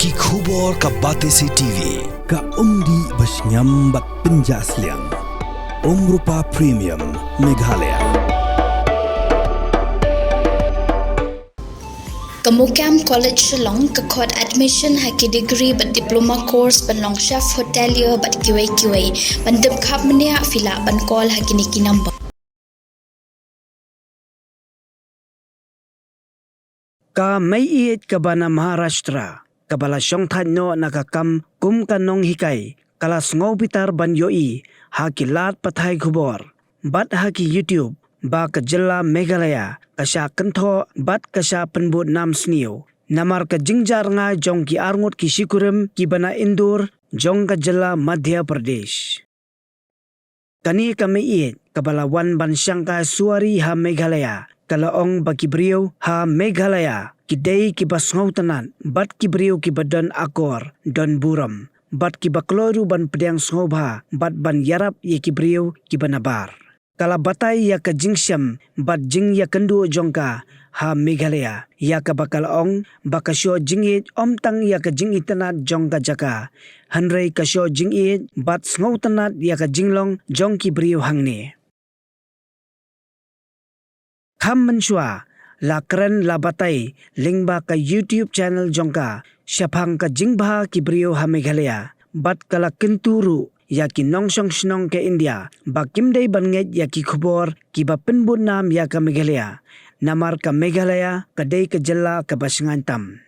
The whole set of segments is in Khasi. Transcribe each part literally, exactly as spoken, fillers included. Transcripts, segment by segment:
Ki khubor ka Batesi T V, ka umdih ba shngiam bad pynjah sliang. Umrupa Premium, Meghalaya. Ka MOKAM College Shillong ka khot admission ha ki degree bad diploma course ban long chef hotelier bad kiwei kiwei, ban tip khap mynne, phi lah ban call ha kine ki number. Ka meiieit kaba na Maharashtra, kaba la shongthait noh na ka kam kum ka nonghikai, ka la sngewbitar ban ïohi ha ki lad pathai khubor bad ha ki YouTube ba ka jylla Meghalaya ka shah kynthoh bad ka shah pynbud nam sniew namar ka jingjah rngai jong ki arngut ki shikurim kiba na Indore jong ka jylla Madhya Pradesh. Kane ka meiieit kaba la wan ban shangkai suwari ha Meghalaya ka la ong ba ki briew ha Meghalaya ki dei kiba sngewtynnat bad ki briew kiba don akor, don burom bad kiba kloi ruh ban pdiang sngewbha bad ban ïarap ïa ki briew kiba nabar. Ka la batai ïa ka jingshem bad jingïakynduh jong ka ha Meghalaya, ïa kaba ka la ong ba ka shoh jingïeit ym tang ïa ka jingitynnat jong ka jaka, hynrei ka shoh jingïeit bad sngewtynnat ïa ka jinglong jong ki briew hangne. Kham mynshuwa la kren la batai lyngba ka YouTube channel jong ka shaphang ka jingbha ki briew ha Meghalaya bad ka la kyntu ruh ïa ki nongshong shnong ka India ba kim dei ban ngeit ïa ki khubor kiba pynbud nam ïa ka Meghalaya, namar ka Meghalaya ka dei ka jylla kaba shngaiñ tam.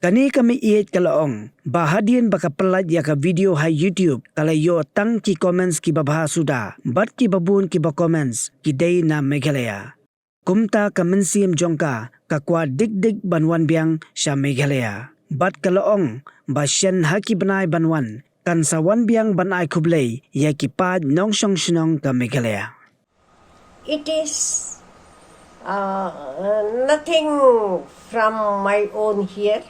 Kane ka meiieit ka la ong ba hadien ba ka pyllait ïa ka video ha YouTube ka la ïoh tang ki comments kiba bha suda bad kiba bun kiba comments ki dei na Meghalaya. Kumta ka mynsiem jong ka ka kwah dik dik ban wan biang sha Meghalaya bad ka la ong ba shen ha ki bnai ban wan kan sa wan biang ban ai khublei ïa ki paid nongshong shnong ka Meghalaya. It is uh, nothing from my own here,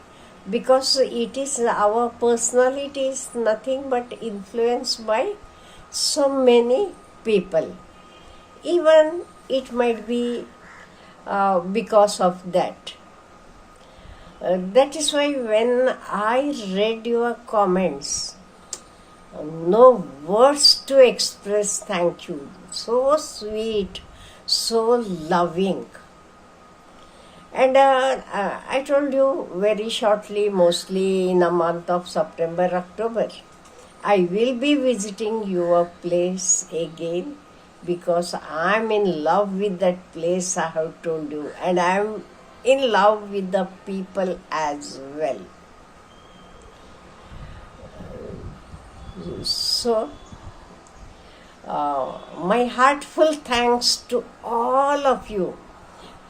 because it is our personality is nothing but influenced by so many people. Even it might be uh, because of that. Uh, that is why when I read your comments, no words to express thank you. So sweet, so loving. And uh, uh, I told you very shortly, mostly in the month of September, October, I will be visiting your place again because I'm in love with that place, I have told you, and I'm in love with the people as well. So, uh, my heartful thanks to all of you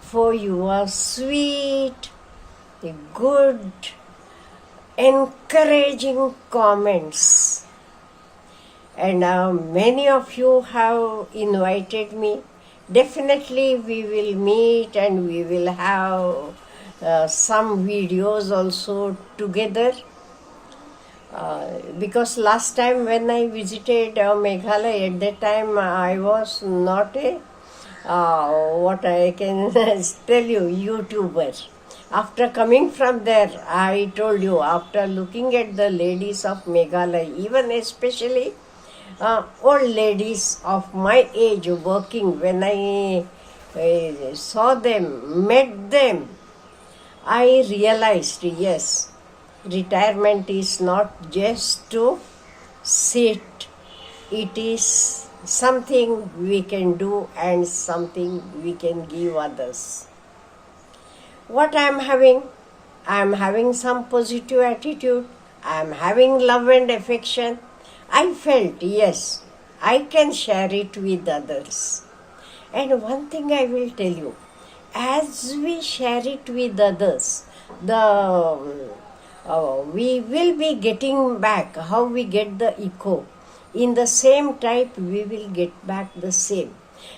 for your sweet, good, encouraging comments. And uh, many of you have invited me. Definitely, we will meet and we will have uh, some videos also together. Uh, because last time when I visited uh, Meghalaya, at that time I was not a uh, what I can tell you, YouTuber. After coming from there, I told you, after looking at the ladies of Meghalaya, even especially uh, old ladies of my age working, when I uh, saw them, met them, I realized, yes, retirement is not just to sit, it is something we can do and something we can give others. What I am having? I am having some positive attitude. I am having love and affection. I felt, yes, I can share it with others. And one thing I will tell you, as we share it with others, the uh, we will be getting back how we get the echo. In the same type, we will get back the same.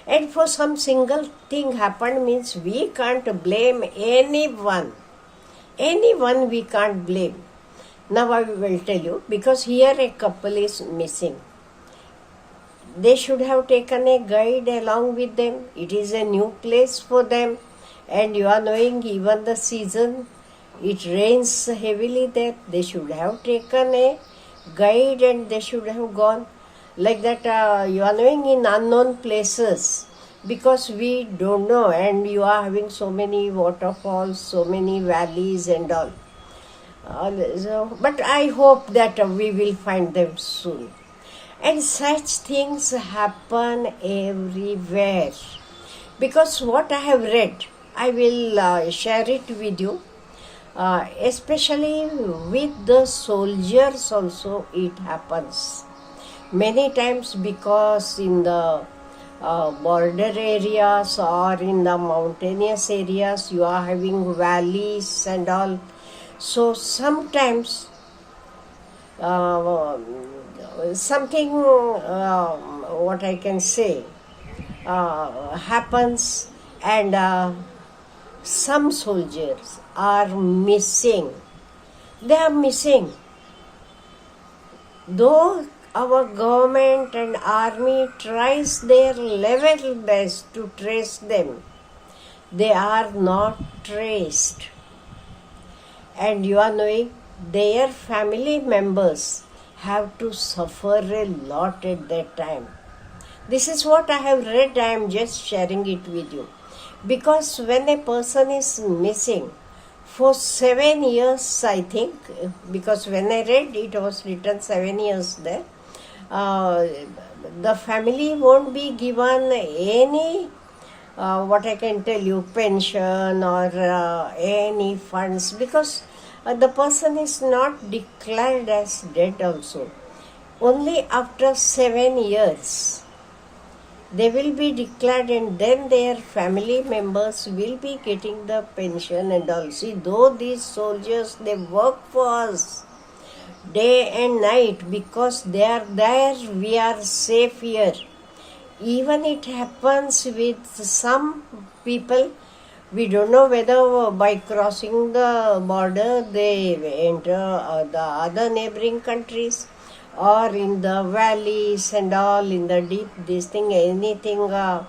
And for some single thing happened means we can't blame anyone. Anyone we can't blame. Now I will tell you, because here a couple is missing. They should have taken a guide along with them. It is a new place for them, and you are knowing even the season It rains heavily there. They should have taken a guide and they should have gone like that, uh, you are knowing, in unknown places, because we don't know, and you are having so many waterfalls, so many valleys and all. Uh, so, but I hope that, uh, we will find them soon. And such things happen everywhere. Because what I have read, I will, uh, share it with you. Uh, especially with the soldiers also it happens. Many times, because in the, uh, border areas or in the mountainous areas, you are having valleys and all. So sometimes, uh, something, uh, what I can say, uh, happens, and, uh, some soldiers are missing. They are missing. Though our government and army tries their level best to trace them, they are not traced. And you are knowing, their family members have to suffer a lot at that time. This is what I have read, I am just sharing it with you. Because when a person is missing for seven years, I think, because when I read, it was written seven years there, uh, the family won't be given any, uh, what I can tell you, pension or, uh, any funds, because, uh, the person is not declared as dead also. Only after seven years they will be declared, and then their family members will be getting the pension and all. See, though these soldiers, they work for us day and night, because they are there, we are safe here. Even it happens with some people, we don't know whether by crossing the border they enter, uh, the other neighboring countries, or in the valleys and all, in the deep, this thing, anything, uh,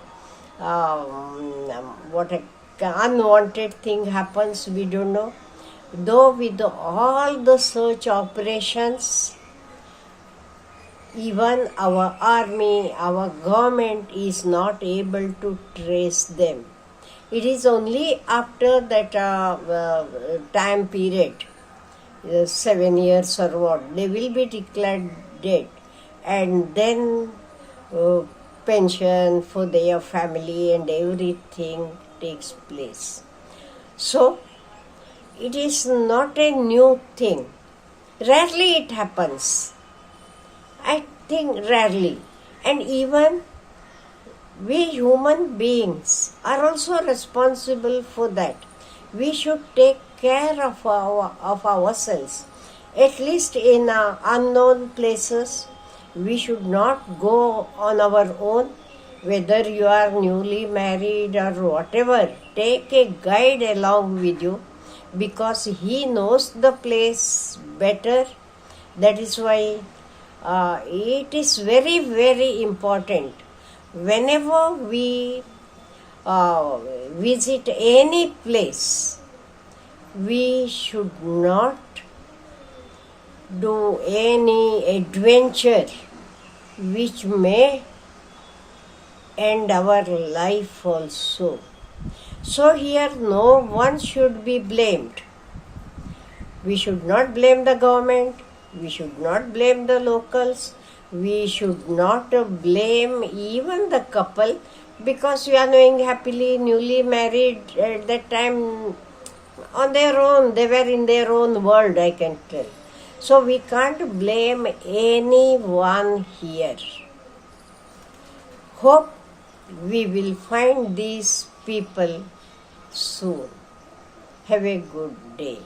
um, what a unwanted thing happens, we don't know. Though with all the search operations, even our army, our government is not able to trace them. It is only after that, uh, uh, time period, uh, seven years or what, they will be declared dead, and then, uh, pension for their family and everything takes place. So it is not a new thing. Rarely it happens. I think rarely. And even we human beings are also responsible for that. We should take care of our, of ourselves, at least in, uh, unknown places. We should not go on our own. Whether you are newly married or whatever, take a guide along with you, because he knows the place better. That is why, uh, it is very, very important, whenever we, uh, visit any place, we should not do any adventure which may end our life also. So here no one should be blamed. We should not blame the government. We should not blame the locals. We should not, uh, blame even the couple, because we are knowing, happily newly married at that time, on their own, they were in their own world, I can tell. So we can't blame anyone here. Hope we will find these people soon. Have a good day.